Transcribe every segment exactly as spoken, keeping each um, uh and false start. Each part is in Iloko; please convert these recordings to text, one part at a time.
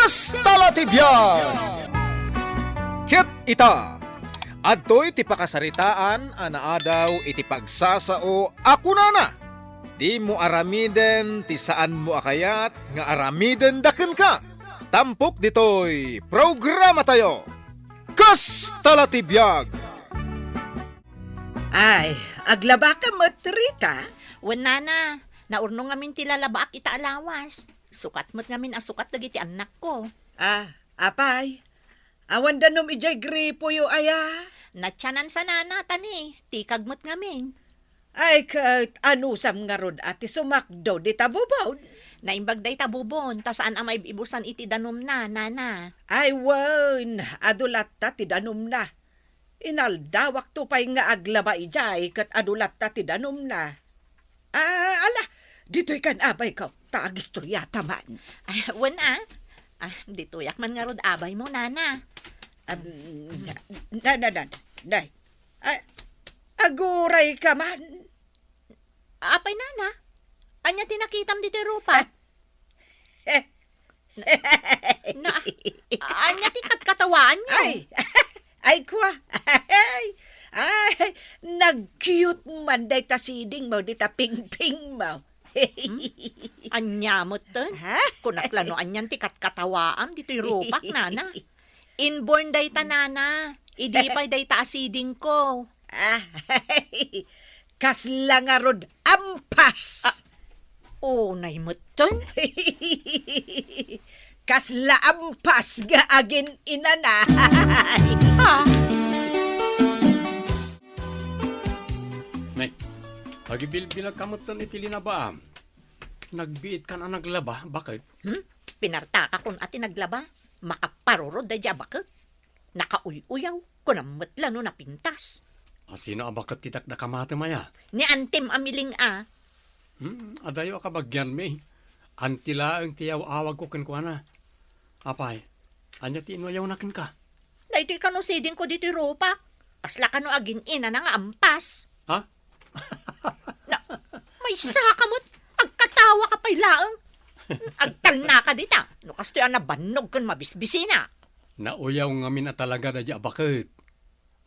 Kasta la ti biag! Ket ita, adtoy ti pakasaritaan a naadaw iti pagsasao a kunana, "Dimo aramiden ti saanmo a kayat nga aramidenda kenka." Tampok ditoy programatayo, Kasta la ti biag! Ay, aglabaka met, Rita? Wen, nana, naurno ngamin ti lalabaak ita a lawas. Sukat met ngamin a sukat dagiti annakko. Ah, apay, awan danum idiay gripoyo aya? Natianan sa nana, tani, tikag met ngamin. Ay, ket anusam ngarud a ti sumakdo dita bubon? Naimbag dayta bubon, ta saan a maib-ibusan iti danumna, nana. Ay, wen, adu latta ti danumna. Inaldawakto pay nga aglaba idiay ket adu latta ti danumna. Ah, ala, ditoy kan abayko, ta agistoriata man. Ah, wen, ah. Ah, ditoyak man ngarud abaymo, nana. Am, na, na, na, na, na. Ah, aguray ka man. Apay, nana? Ania ti nakitam ditoy rupak? Na, ania ti katkatawaanyo? Ay, ay, kwa. Ay, ay, nag-cute man dayta sidingmo, dita pingpingmo. Hmm? Ania metten? Ha? Kunak la no anian ti katkatawaam ditoy rupak, nana. Inborn dayta, nana. Idi pay dayta a sidingko. Ah, kasla ngarud ampas. Ah, unay metten? Kasla ampas nga agin-inana. Ah. Nay, agibilbilag ka metten iti linabaam. Nagbiit kan a naglaba, baket? Hmm? Pinartakakon a ti naglaba? Makaparurod daydi a baket? Nakauy-uyaw, kunam met la no napintas. A sino a baket ti dakdakamatem aya? Ni antim a miling a. Hmm, adayo a kabagianmi. Anti laeng ti yaw-awagko kenkuana. Apay, ania ti inuyawna kenka? Daytoy kano sidingko ditoy rupak. Kasla kano agin-inana nga ampas. Ha? Na, maysa ka met. Agkatawa ka pay laeng. Agtalna ka dita. No kastoy a nabannog ken mabisbisina. Nauyaw ngamin a talaga daydi a baket.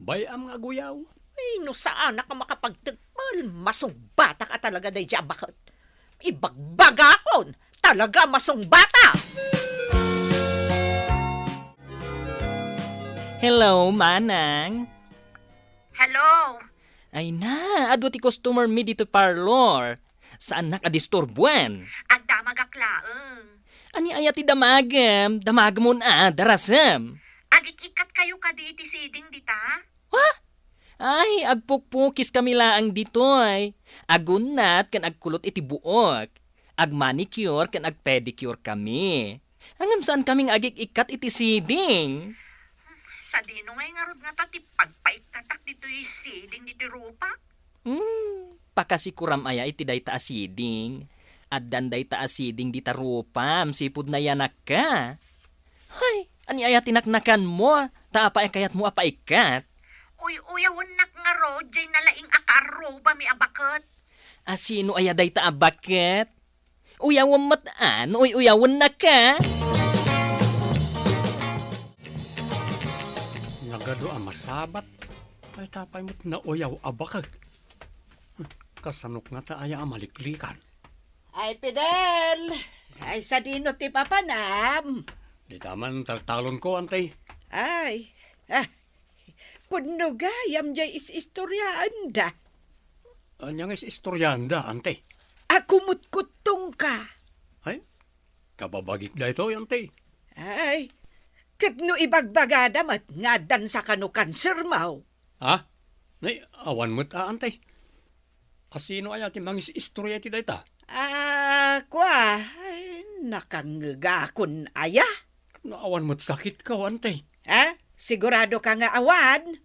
Bay-am nga aguyaw. Ay, no saanak a makapagtekpel, masungbatak a talaga daydi a baket. Ibagbagakon, talaga masungbatak! Hello, Manang. Hello. Ay na, adu ti customer mi dito parlor. Saannak a disturbuan? Agdamagak laeng. Ania aya ti damagem? Damagmon a, darasem. Agik-ikkat kayo kadi iti siding dita? Ha? Ay, agpukpukis kami laeng ditoy. Agunnat ken agkulot iti buok. Agmanicure ken agpedicure kami. Ngem saan kami nga agik-ikkat iti siding. Sadino ngay ngarud ngata ti pagpaikkatak ditoy siding ditoy rupak? Hmm, pakasikuram aya iti dayta a siding? Addan dayta a siding dita rupam, sipud nayanakka. Hay, ania aya ti naknakanmo? Ta apay a kayatmo a paikkat? Uy-uyawennak ngarud, jay nalaing a kaarrubami a baket. A sino aya dayta a baket? Uyawem met a no uy-uyawennaka. Nagadu a masabat. Ay, ta pay met nauyaw a baket. Kasanok ngata aya a maliklikan? Ay, Fidel! Ay, sadino ti papanam? Dita man taltalonko, ante. Ay, ah, pudno gayam jay is-istoriaanda. Ania nga is-istoriaanda, ante? A kumutkuttongka. Ay, kababagik daytoy, ante. Ay, ket no ibagbagada met nga addan sa kano kansermo. Ha? Nay, awan met a, ante. A sino aya ti mangis-istoria iti dayta? Ah, kua, ay, nakangngegakon aya? No awan met sakitko, ante. Ha? Sigurado ka nga awan?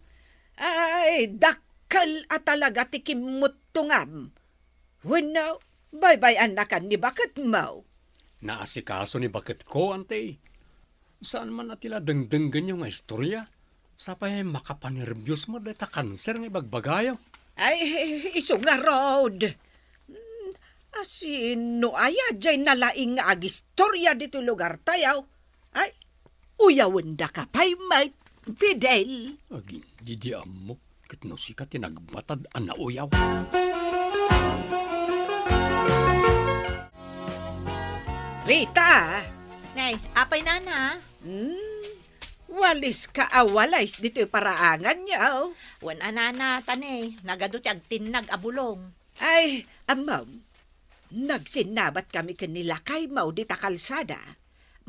Ay, dakkel a talaga ti kimmuttongam. Wenno, baybay-annakan ni baketmo? Naasikaso ni baketko, ante. Saan man a ti la dengdenggenyo nga istoria, sapay makapanerbios met dayta kanser nga ibagbagayo. Ay, isu ngarud. Hmm, a sino aya jay nalaing nga agistoria ditoy lugartayo? Ay, uyawendaka pay met, Fidel. Agin, didi ammo, ket no sika ti nagmatad a nauyaw. Rita! Nay, apay, nana? Hmm, waliska a walis ditoy paraanganyo. Wen a, nana, ta ne, nagadu ti agtinnag a bulong. Ay, ammom, nagsinnabat kami ken ni lakaymo dita kalsada.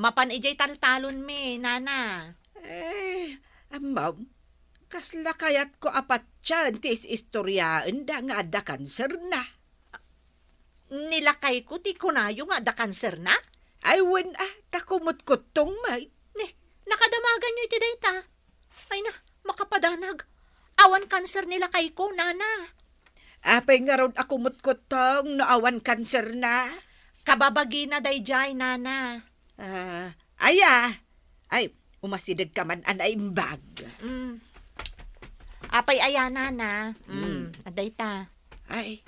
Mapan idiay taltalonmi, nana. Eh, ammom, kasla kayatko a patien ti is-istoriaenda nga adda kanserna. Ni lakayko ti kunayo nga adda kanserna? Ay, wen a, ta kumutkuttong met. Ne, nakadamaganyo iti dayta? Ay na, makapadanag. Awan kanser ni lakayko, nana. Apay ngarud a kumutkuttong no awan kanserna? Kababagina daydiay, nana. Ah, aya. Ay, umasidegka man a naimbag. Mm. Apay aya, nana? Mm, mm. Adayta. Ay,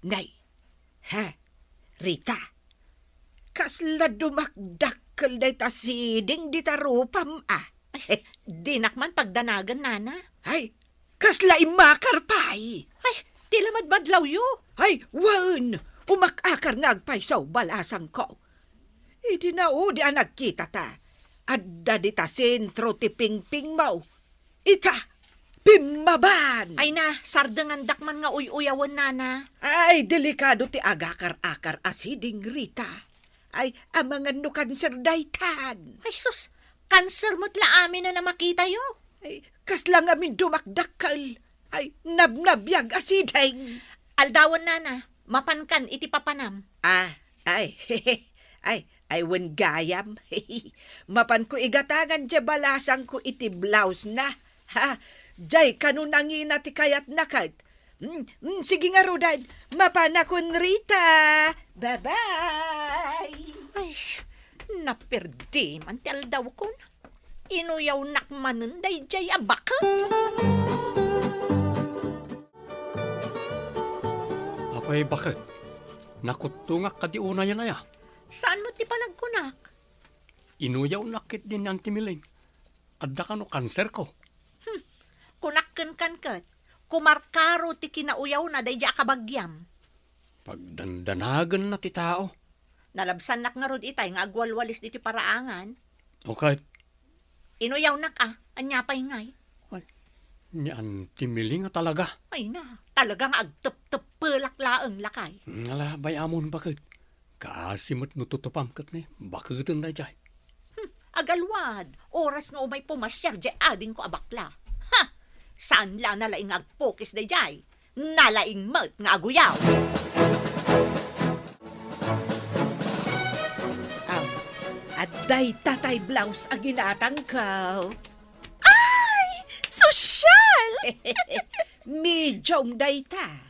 nay. Ha, Rita, kasla dumakdakkel dayta siding dita rupam a. Ay, dinak man pagdanagen, nana. Ay, kasla immakar pay. Ay, ti lamadmadlawyo. Ay, wen, umak-akar nga agpayso, balasangko. Idi naudi a nagkitata, adda dita sentro ti pingpingmo. Ita, pimmaban! Ay na, sardengandak man nga uy-uyawen, nana. Ay, delikado ti agakar-akar a siding, Rita. Ay, amangan no kanser daytan. Ay, sus, kanser met la amin a makitayo. Ay, kasla ngamin dumakdakkel. Ay, nabnabiag a siding. Aldawen, nana, mapankan iti papanam. Ah, ay, ay, ay, wen gayam. Mapanko igatangan diay balasangko iti blouse na. Ha, diay kano nangina ti kayatna ket. Mm, mm, sige ngaruden, mapanakon Rita. Bye-bye. Ay, naperdi man ti aldawkon. Inuyawnak manen daydiay a baket. Apay baket? Nakuttongak kadi unayen aya? Saan met ti panagkunak? Inuyawnak ketdi ni Auntie Miling. Adda kano kanserko. Hmm. Kunak kenkan ket, kumarkaro ti kinauyawna daydiay a kabagiam. Pagdandanagenna ti tao. Nalabsannak ngarud itay nga agwalwalis ditoy paraangan. O ket? Inuyawnak a, ania pay ngay? Ay, ni Auntie Miling a talaga. Ay na, talaga nga agtepteppelak laeng, lakay. Ala, bay-amon baket. Kaasi met no tutupam ket ni, baketen daydiay. Hmm, agalwad, oras nga umay pumasiar diay adingko a bakla. Ha! Saan la a nalaing nga agpukis daydiay? Nalaing met nga aguyaw. Aw, adda ita tay blouse a ginatangko. Ay! Sosyal! Medium dayta.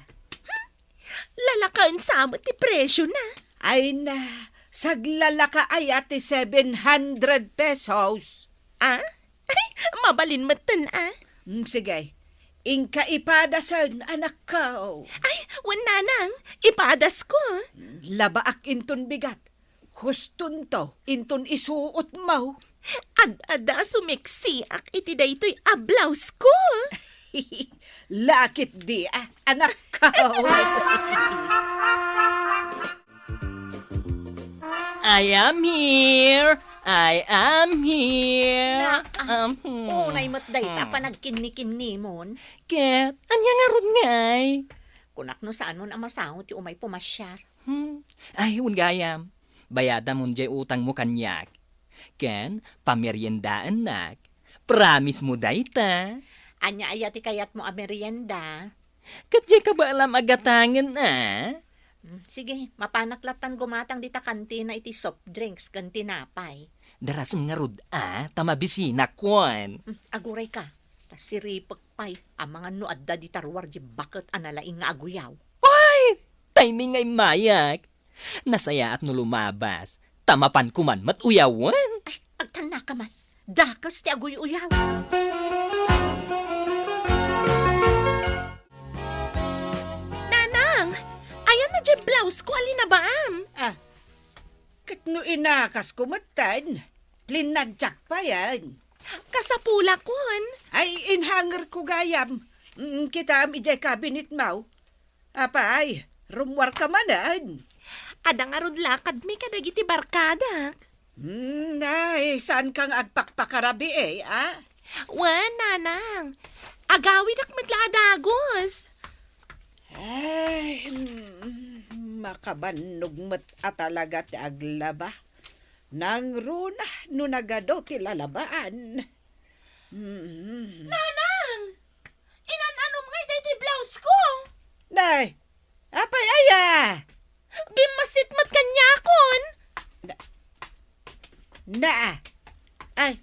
Lalakaen sa met ti presyo na. Ay na, saglalaka aya ti seven hundred pesos. Ah? Ay, mabalin metten, ah. Mm, sige. Inka ipadasen, anakko. Ay, wen nanang, ipadasko. Labaak inton bigat. Hustonto inton isuotmo. Ad-adda a sumeksiak iti daytoy a blouse ko. Lakit di, ah, anakko. I am here. I am here. Na, ah, Um, hmm. Unay met dayta Hmm. panagkinni-kinnimon. Ket, ania ngarud ngay? Kunak no saan mon a masango ti umay pumasiar. Hmm. Ay, wen gayam. Bayadam diay utangmo kaniak. Ken, pameriendaennak. Promise mo dayta? Ania aya ti kayatmo a merienda? Ket diay kabaelam a gatangen, a? Mm, sige, mapanak lattan gumatang dita kantina iti soft drinks ken tinapay. Darasem ngarud, a, ta mabisinak, wen. Mm, aguray ka. Ta siripek pay, amangan no adda dita ruar diay baket a nalaing nga aguyaw. Ay! Timing nga immayak. Nasayaat no lumabas, ta mapanko man met uyawen. Ay, agtalnaka man. Dakes ti aguy-uyaw. Nanang, ayan na diay blouse ko a linabaam. Ah, ket no inakasko metten, Plinansiak payen. Kasapulakon. Ay, inhanger ko gayam. Mm, kitaem idiay cabinet mo. Apay, rummuarka manen. Adda ngarud lakadmi kadagiti barkadak. Hmm, ay, saanka nga agpakpakarabii, a? Wen, nanang. Agawidak met la a dagus. Ay, hmm, makabannog met a talaga ti aglaba. Nangruna no nagadu ti lalabaan. Hmm. Nanang! Inan-anom ngay daytoy blouse ko? Nay, apay aya? Bimmasit met kaniakon. Na, na, ay,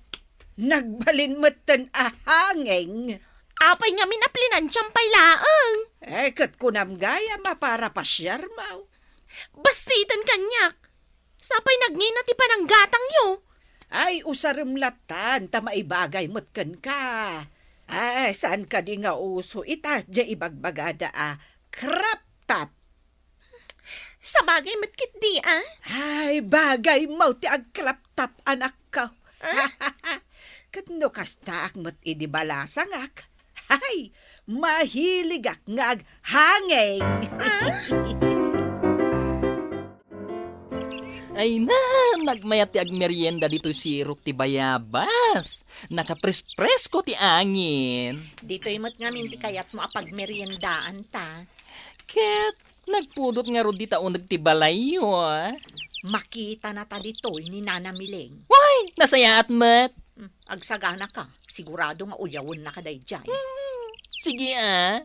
nagbalin metten a hanging. Apay ngamin a plinansiam pay laeng? Eh, ket kunam gayam a para pasiarmo. Bassiten kaniak. Sapay nagngina ti pananggatangyo. Ay, usarem lattan, ta maibagay met kenka. Ay, saan kadi nga uso ita, diay ibagbagada a crop top? Sabagay met ketdi, a? Ay, bagaymo ti ag-crop top, anakko. Ah? Ket no kastaak met idi balasangak, ay, mahiligak nga aghanging. Ah? Ay na, nagmayat ti agmerienda ditoy sirok ti bayabas. Nakapres-presko ti angin. Ditoy met ngamin ti kayatmo a pagmeriendaan ta. Ket nagpudot ngarud dita uneg ti balayyo, a? Makitana ta ditoy ni Nana Miling. Way, nasayaat met. Hmm, agsaganaka. Sigurado nga uyawennaka daydiay. Hmm, sige, a.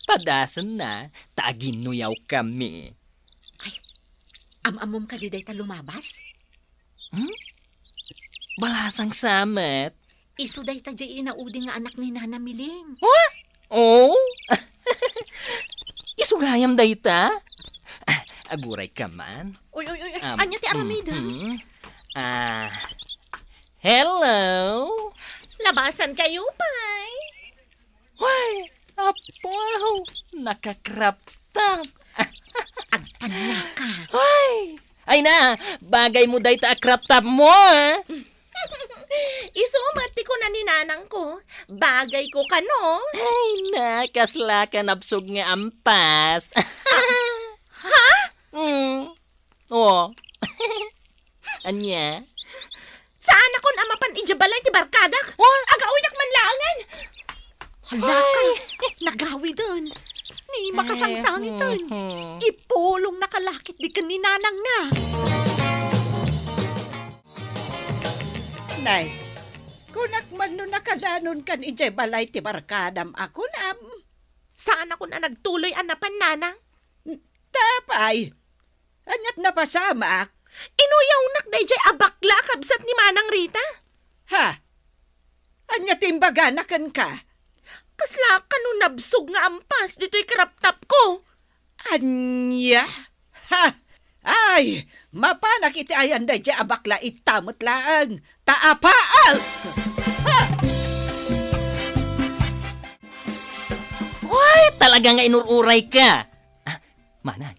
Padasenna, ta aginnuyawkami. Ay, am-ammom kadi dayta lumabas? Hmm? Balasang sa met. Isu dayta diay inaudi nga anak ni Nana Miling. Wa? Oh? Isu gayam dayta? Ah, agurayka man. Uy, uy, uy, uy. Um, ania ti aramidem? Mhm. Ah, hello? Labasankayo pay. Way, apo, naka-crop top. Agtannaka. Way! Ay na, bagaymo dayta a crop topmo, a. Isu met ti kuna ni nanangko, bagayko kano. Ay na, kaslaka nabsog nga ampas. Ha? Mm. Oh. Ania? Saanakon a mapan idiay balay ti barkadak? Oh? Agawidak man laengen. Hala ka, ay, nagawiden. Ni makasangsangiten. Mhm. Ipulongnaka la ketdi ken ni nanangna. Nay, kunak man no nakadanonkan idiay balay ti barkadam a kunam. Saanakon a nagtuloy a napan, nanang? Ta apay, aniat napasamak? Inuyawnak daydiay a bakla a kabsat ni Manang Rita. Ha? Ania ti imbagana kenka? Kasla kano nabsog nga ampas ditoy crop top ko. Ania? Ha? Ay, mapanak iti ayan daydiay a bakla ita met laeng. Ta apaak! Ha? Way, talaga nga inur-urayka. Ah, manang,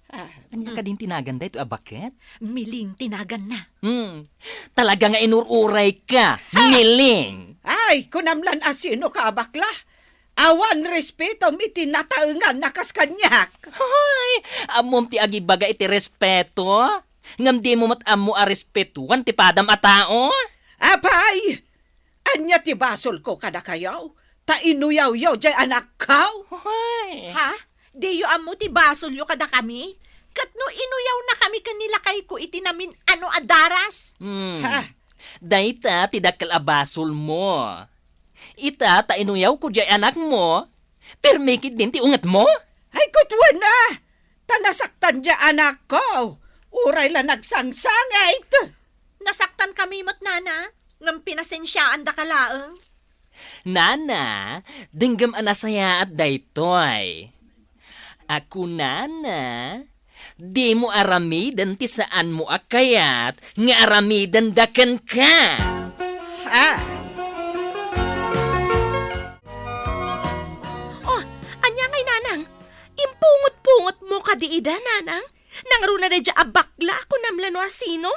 Ah, ania kadin ti nagan daytoy a baket? Miling ti naganna. Hmm. Talaga nga inur-urayka, ah, Miling. Ay, kunam lan a sino ka a bakla? Awan respetom iti nataengan a kas kaniak. Hoy, ammom ti agibaga iti respeto? Ngem dimo met ammo a respetoan ti padam a tao? Apay, ania ti basolko kadakayo? Ta inuyawyo diay anakko? Hoy. Ha? Diyo ammo ti basolyo kadakami? Ket no inuyawnakami ken ni lakayko iti namin-ano a daras? Hmm. Ha? Dayta ti dakkel a basolmo. Ita, ta inuyawko diay anakmo, permi ketdin ti ungetmo? Ay, ket wen a! Ta nasaktan diay anakko, uray la nagsangsangit. Nasaktankami met, nana, ngem pinasensiaandaka laeng. Nana, denggem a nasayaat daytoy. A kunana, dimo aramiden ti saanmo a kayat nga aramidenda kenka. Ha? Oh, ania ngay, nanang? Impungot-pungotmo kadi ida, nanang? Nangruna daydiay a bakla a kunam la no a sino?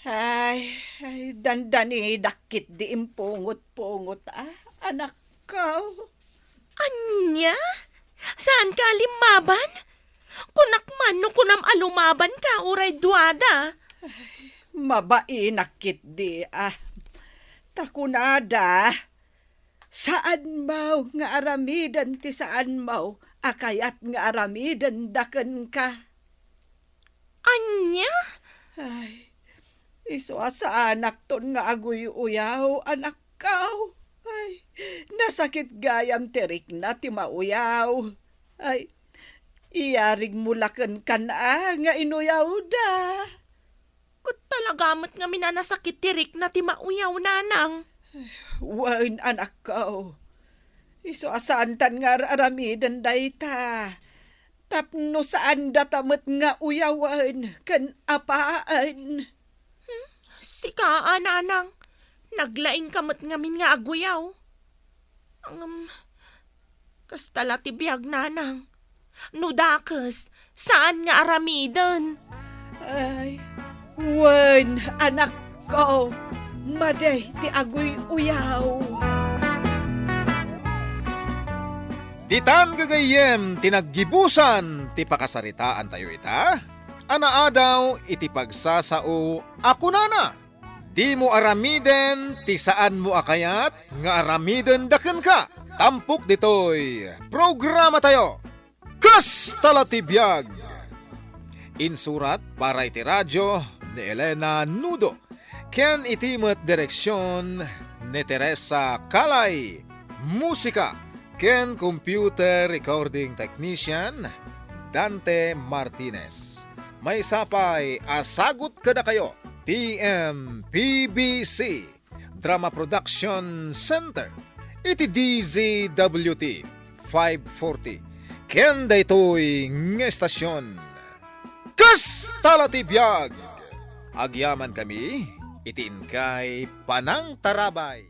Ay, ay, dandanidak ketdi impungot-pungot, a, anakko. Ania? Saanka a limmaban? Kunak man no kunam a lumabanka uray duada. Mabainak ketdi, a. Ta kunada, saanmo nga aramiden ti saanmo a kayat nga aramidenda kenka. Ania? Ay, isu a saanakton nga aguy-uyaw, anakko. Ay, nasakit gayam ti rikna ti mauyaw. Ay, iyarigmo la kenka a nga inuyawda. Ket talaga met ngamin a nasakit ti rikna ti mauyaw, nanang. Wen, anakko. Isu a saantan nga ar-aramiden dayta. Tapno saan data met nga uyawen ken apaen. Hmm? Sika a, nanang. Naglaingka met ngamin nga aguyaw. Ngem, kasta la ti biag, nanang. No dakes, saan nga aramiden. Ay, wen, anakko, madi ti aguy-uyaw. Ditan gagayyem ti naggibusan ti pakasaritaantayo ita, a naadaw iti pagsasao a kunana, "Dimo aramiden ti saanmo a kayat nga aramidenda kenka." Tampok ditoy programatayo, Kasta la ti biag. Insurat para iti radio ni Elena Nudo, ken iti met direksion ni Teresa Calay. Musika ken computer recording technician, Dante Martinez. Maysa pay a sagut kadakayo, T M P B C Drama Production Center, iti D Z W T five forty, ken daytoy nga estasion. Kasta la ti biag! Agyamankami iti inkay panangtarabay.